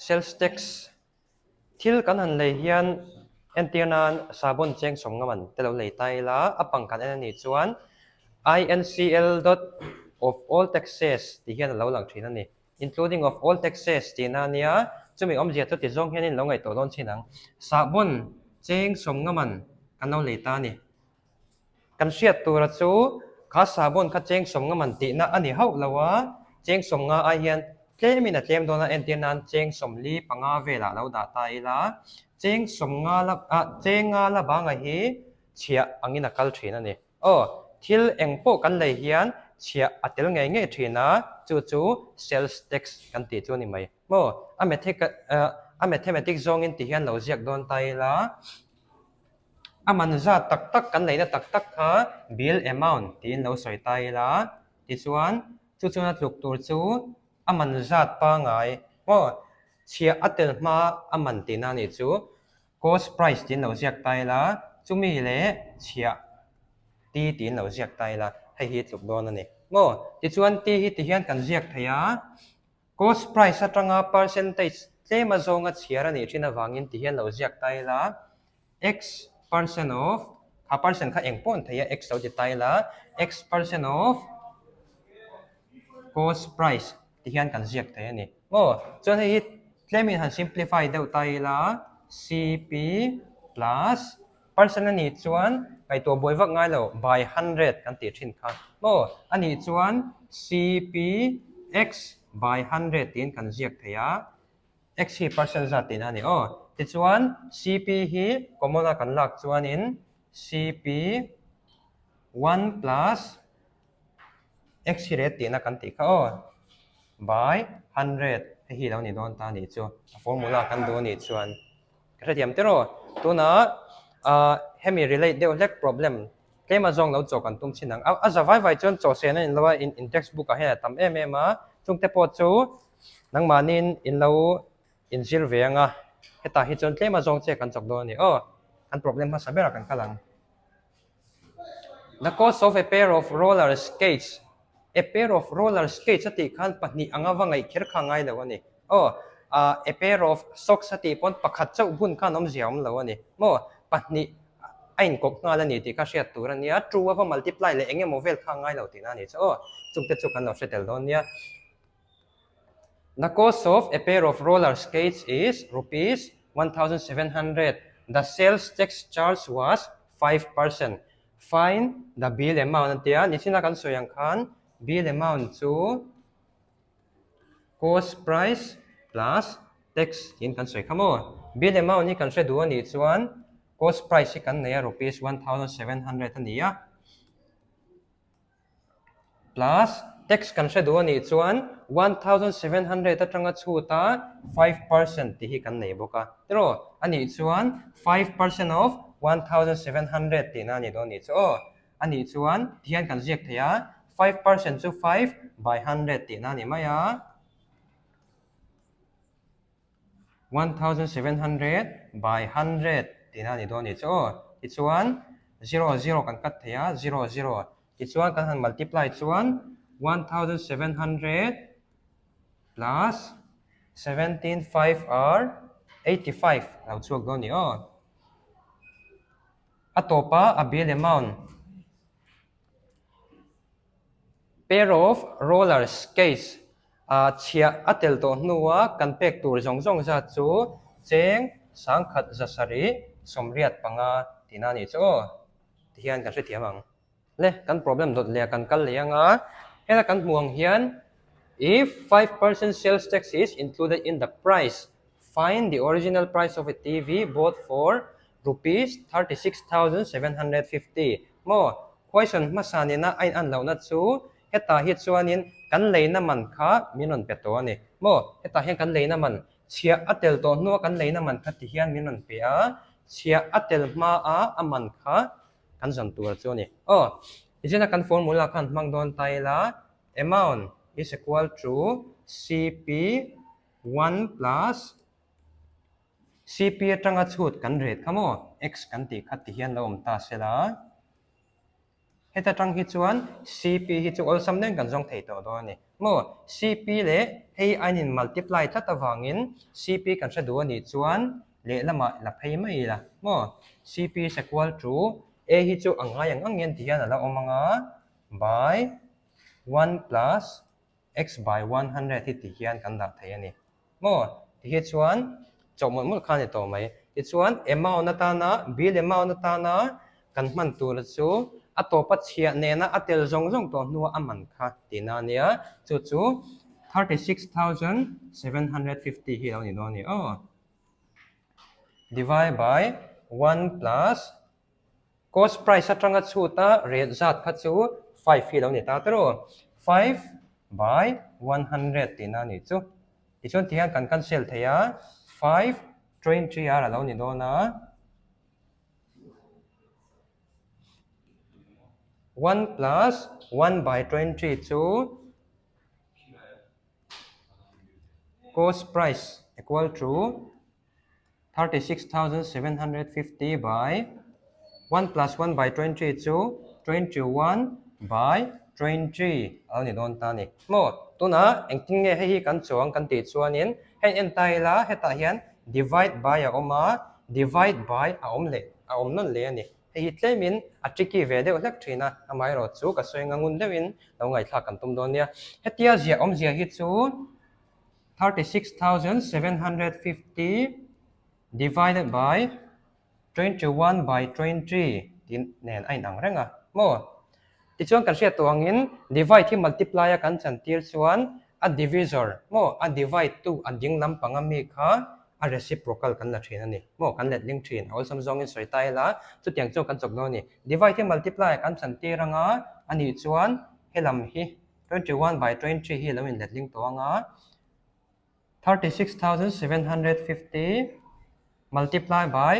Sales tax thil kan han lei hian entir nan sabon cheng sawm nga man te lo lei ta ila a pang kan en a nih chuan INCL dot of all taxes tih hian a lo lang thin a ni. Including of all taxes tihna a nia, chumi awmzia chu ti zawng hianin lo ngaihtuah dawn chin ang. Sahbawn cheng sawm nga man kan lo lei ta a ni. Kan hriat tura chu kha sahbawn kha cheng 50 man tihna a ni hauh lo a, cheng 50 ai hian tlemin a tlem dawn a, entir nan cheng 45 velah lo dah ta ila, cheng 50 la ah cheng nga la banga hi chhiah angin a kal thin a ni. Aw, thil eng pawh kan lei hian chhiah a tel ngei ngei thin a, chu chu sales tax kan tih chu a ni mai. Maw, a a mathematic zawngin ti hian lo ziak dawn ta ila, A man zat tak tak kan neihna tak tak kha bill amount tiin lo sawi ta ila, tichuan chu chuan a tluk tur chu a man zat pangai maw chhiah a tel hma a man tihna a nih chu cost price tiin lo ziak ta ila, chumi leh chhiah ti tiin lo ziak ta ila hei hi tluk dawn a ni maw. Tichuan ti hi tihian kan ziak thei a. Cost price atanga percentage tlem a zawnga chhiar a nih thin avangin ti hian lo ziak ta ila, x percent of, kha percent kha eng pawh an thei a, x lo ti ta ila, x percent of cost price ti hian kan ziak thei a ni. Maw? Chuan hei hi tlemin han simplify deuh ta ila, CP plus Percent a nih chuan ngaihtuah buai vak ngai lo, by 100 kan tih thin kha maw? A nih chuan CPX by 100 tiin kan ziak thei a, X hi percent zat tihna a ni aw. Tichuan CP hi common a kan lak chuanin CP one plus X hi ret tihna kan tih kha aw, by 100 hei hi lo ni dawn ta a nih chu, a formula kan duh a nih chuan. Ka hrethiam tir aw. Tunah ah hemi relate deuh hlek problem tlema zawng lo chaw kan tum chin ang. A za vai vai chuan chaw sen a in lo a, in in text book ah hian a tam em em a, chungte pawh chu nangmahniin in lo inzir ve ang a, hetah hi chuan tlema zawng che kan chawk dawn a ni aw. Kan problem hmasa berah kan kal ang. The cost of a pair of roller skates, A pair of roller skates a tih khan pahnih anga va ngaih kher kha ngai lo a ni. Aw, ah, a pair of socks a tih pawn pakhat chauh bun khan awmzia a awm lo a ni. Maw, pahnih a inkawp nghal a ni tih kha hriat tur a nia, two a va multiply leh eng emaw vel kha ngai lo tihna a ni chu aw. Chungte chu kan lo hre tel dawn nia. The cost of a pair of roller skates is rupees 1700. The sales tax charge was 5%. Find the bill amount a tia, nichina kan sawi ang khan bill amount chu cost price plus tax tiin kan sawi kha maw. Bill amount hi kan hre duh a nih chuan cost price hi kan nei a rupees 1700 a ni a. Plus, tax kan hre duh a nih chuan 1700 atanga chhut a 5% tih hi kan nei bawk a. Tiraw? A nih chuan 5% of 1700 tihna a ni dawn nih chu aw. A nih chuan tihian kan ziak thei a, 5% chu 5 by 100 tihna a ni mai a. 1700 by 100 tihna a ni dawn nih chu aw. Tichuan zero zero kan cut thei a, zero zero. Tichuan kan han multiply chuan 1700 plus 17 5 are 85 a lo chhuak dawn a ni aw. A tawpa a bill amount. Pair of roller skates ah chhiah a tel tawh hnua kan pek tur zawng zawng zat chu cheng 1785 tihna a nih chu aw tihian kan hrethiam ang. Le kan problem dawt leh kan kal leh anga heta kan hmuh ang hian if 5% sales tax is included in the price find the original price of a TV bought for rupees 36,750 maw question hmasa nena a in an lohna chu hetah hi chuanin kan leina man kha min rawn pe tawh a ni maw hetah hian kan leina man chhiah a tel tawh hnua kan leina man kha ti hian min rawn pe a chhiah a tel hmaa a man kha kan zawn tur chu a ni aw tichuan kan formula khan hmang dawn ta ila amount is equal to cp one plus cp atanga chhut kan ret kha maw x kan tih kha ti hian lo awm ta se la. Heta tang hi chuan CP hi chu awlsam deuhin kan zawng thei tawh dawn a ni. Maw? CP leh hei a in multiply tlat avangin CP kan hre duh a nih chuan lehlamah la phei mai ila. Maw? CP is equal to A hi chu a ngai ang ang hian ti hian a la awm ang a, by one plus x by 100 hi ti hian kan dah thei a ni. Maw? Ti hi chuan chawh mawlh mawlh kha a ni tawh mai. Tichuan amount atana, bill amount atana kan hman tura chu a tawpa chhiah nena a tel zawng zawng tawh hnua a man kha tihna a nia. Chu chu 36,750 hi a lo ni dawn a ni aw. Divide by one plus Cost price atanga chhuta rate zat kha chu five hi lo ni ta tawh aw. Five by 100 tihna a nih chu. Tichuan tihian kan cancel thei a, five 20 ar a lo ni dawn a. One plus one by 20 chu cost price equal to 36,750 by 1 plus 1 by 20 chu 21 by 20 a lo ni dawn ta a ni. Maw? Tunah engtin nge hei hi kan chuang kan tih chuanin hei en ta ila hetah hian divide by a awm a, divide by a awm leh a awm nawn leh a ni. Hei hi tlemin a tricky ve deuh hlek thin a, amaherawh chu ka sawi anga ngun deuhin lo ngaihthlak kan tum dawn nia. Hetia ziah awmzia hi chu 36,750 divided by 21 by 20 tih nen a inang reng a maw? Tichuan kan hriat tawh angin divide hi multiply a kan chantir chuan a divisor maw a divide tu a ding lampang ami kha a reciprocal kan la thin a ni maw kan letling thin a awlsam zawngin sawi ta ila chutiang chuan kan chawk dawn a ni. Divide hi multiply a kan chantir anga anih chuan helam hi 21 by 20 hi lo inletling tawh ang a, 36,750 multiply by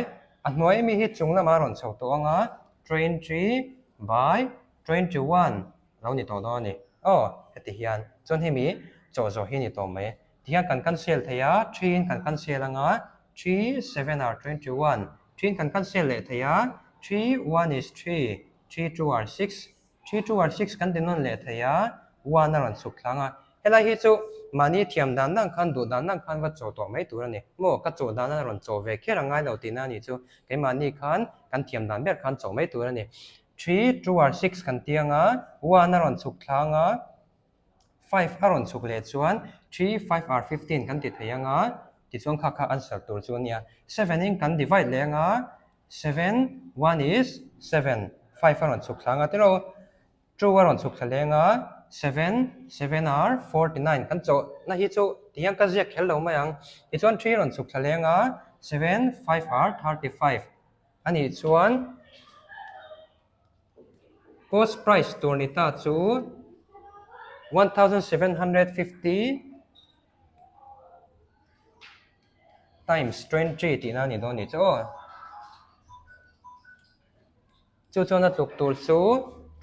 a hnuai ami hi chung lamah a rawn chho tawh ang a, 20 by 21 lo ni tawh dawn a ni. Aw, heti hian chuan hemi chawh zawh hi a ni tawh mai. Tihian kan cancel thei a, 3 in kan cancel ang a, 3 7 are 21, 3 in kan cancel leh thei a, 3 1 is 3, 3 2 are 6, 3 2 or 6 kan ti nawn leh thei a, 1 a rawn chhuk thlang a. Helai hi chu mahni thiam dan dan khan duh dan dan khan va chaw tawh mai tur a ni. Maw ka chaw dan a rawn chaw ve kher a ngai lo tihna a nih chu keimahni khan kan thiam dan ber khan chaw mai tur a ni. 3 2 or 6 kan ti ang a, 1 a rawn chhuk thlang a, 5 a rawn chhuk leh chuan 3 5 or 15 kan ti thei ang a, tichuan kha kha answer tur chu a nia. 7 in kan divide leh ang a, 7, 1 is 7, 5 a rawn chhuk thla anga tiraw? 2 a rawn chhuk thla leng a, 7, 7 are 49 kan chawh na hi chu tihian ka ziak kher lo mai ang. Tichuan 3 a rawn chhuk thla leng a, 7, 5 are 35 a nih chuan cost price tur ni ta chu 1750 Times 20 tihna a ni dawn ni chu aw. Chu chuan a tluk tur chu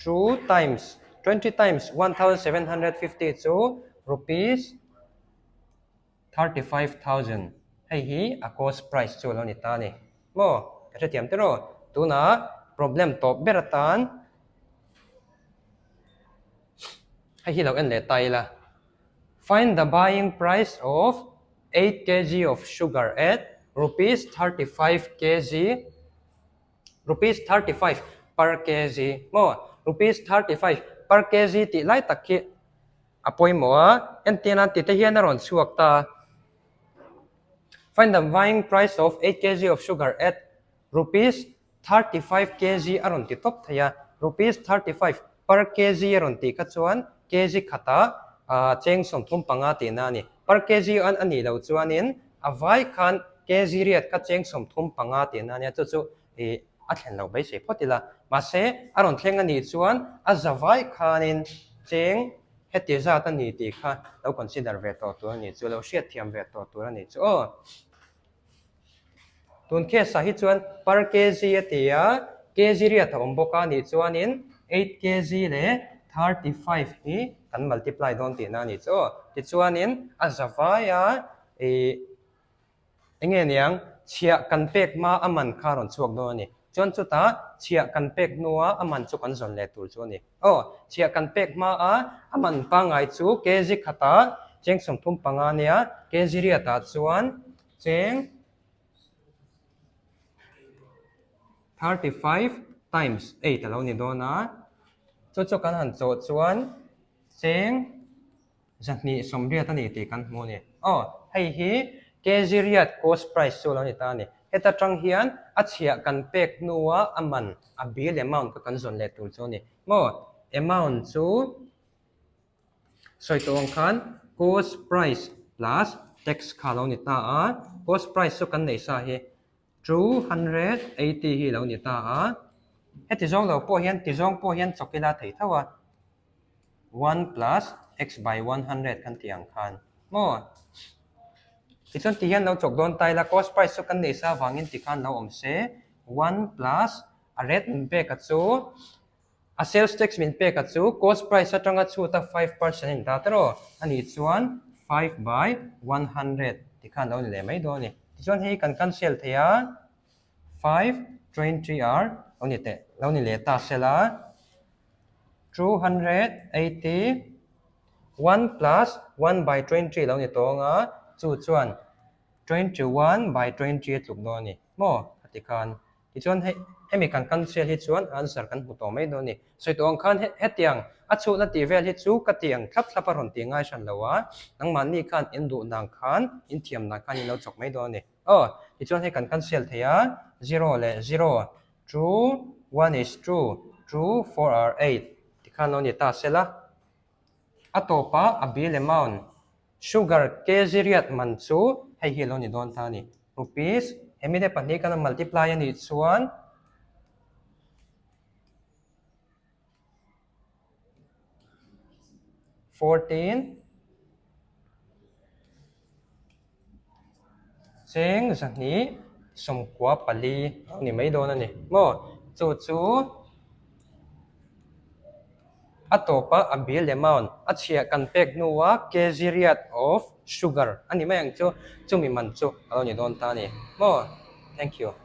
two times 20 times 1750 chu rupees 35,000 hei hi a cost price chu a lo ni ta a ni. Maw? Ka hrethiam tiraw? Tunah problem tawp ber atan hei hi lo en leh ta ila. Find the buying price of 8 kg of sugar at rupees 35 kg rupees 35 per kg maw rupees 35 per kg tih lai tak hi a pawimawh a entir nan tite hian a rawn chhuak ta find the buying price of 8 kg of sugar at rupees 35 kg a rawn ti tawp thei a, rupees 35 per kg a rawn tih kha chuan kg khatah cheng 35 tihna a ni. Per kg an a nih loh chuanin a vai khan kg riat kha cheng 35 tihna a nia, chu chu ih a thlen loh beisei phawt ila. Mahse a rawn thleng a nih chuan a za vai khanin cheng heti zat a ni tih kha lo consider ve tawh tur a ni chu, lo hriatthiam ve tawh tur a ni chu aw. Tun case ah hi chuan per kg a ti a, kg riat a awm bawk a nih chuanin 8 kg leh 35 hi kan multiply dawn tihna a nih chu aw. Tichuanin a za vai a ih eng nge niang chhiah kan pek hma a man kha a rawn chhuak dawn a ni. Chuan chutah chhiah kan pek hnua a man chu kan zawn leh tur chu a ni. Aw, chhiah kan pek hma a, a man pangngai chu kg khatah cheng 35 nia, kg riatah chuan cheng 35 times 8 a lo ni dawn a. Chu chu kan han chawh chuan cheng 280 a ni tih kan hmu a ni. Aw, hei hi kg riat cost price chu a lo ni ta a ni. Heta tang hian a chhiah kan pek hnua a man, a bill amount kha kan zawn leh tur chu a ni. Maw, amount chu sawi tawh ang khan cost price plus tax kha a lo ni ta a. Cost price chu kan neih sa hi 280 hi a lo ni ta a. Heti zawng lo pawh hian ti zawng pawh hian chawk ila thei tho a. 1 plus x by 100 kan tih ang khan maw? Tichuan ti hian lo chawk dawn ta ila cost price chu kan neih sa avangin ti khan lo awm se 1 plus a rate min pek a chu a sales tax min pek a chu cost price atanga chhuta 5% in dah tawh a nih chuan 5 by 100 ti khan lo ni leh mai dawn a ni. Tichuan hei kan cancel thei a 5 20 r lo ni teh lo ni leh ta sela. 280 1 plus 1 by 20 lo ni tawng a, chu chuan 21 by 20 a tluk dawn a ni maw? A ti khan. Tichuan hei hemi kan cancel hi chuan answer kan hmu tawh mai dawn a ni. Sawi tawh ang khan hetiang a chhutna tih vel hi chu ka ti ang thlap thlap a rawn ti ngai hran lo a, nangmahni khan in duh dan khan in thiam dan khan in lo chawk mai dawn a ni. Aw, tichuan hei kan cancel thei a, zero leh zero Two, one is two, two, four are eight tikhan lo ni ta sela. A tawpah a bill amount, sugar kg riat man chu hei hi lo ni dawn ta a ni. Rupees, hemi te pahnih kan multiply a nih chuan 14 Cheng 294 a ni mai dawn a ni maw? Chu chu a tawpa a bill amount a chhiah kan pek hnua kg riat of sugar a ni mai ang chu, chumi man chu a lo ni dawn ta a ni maw? Thank you.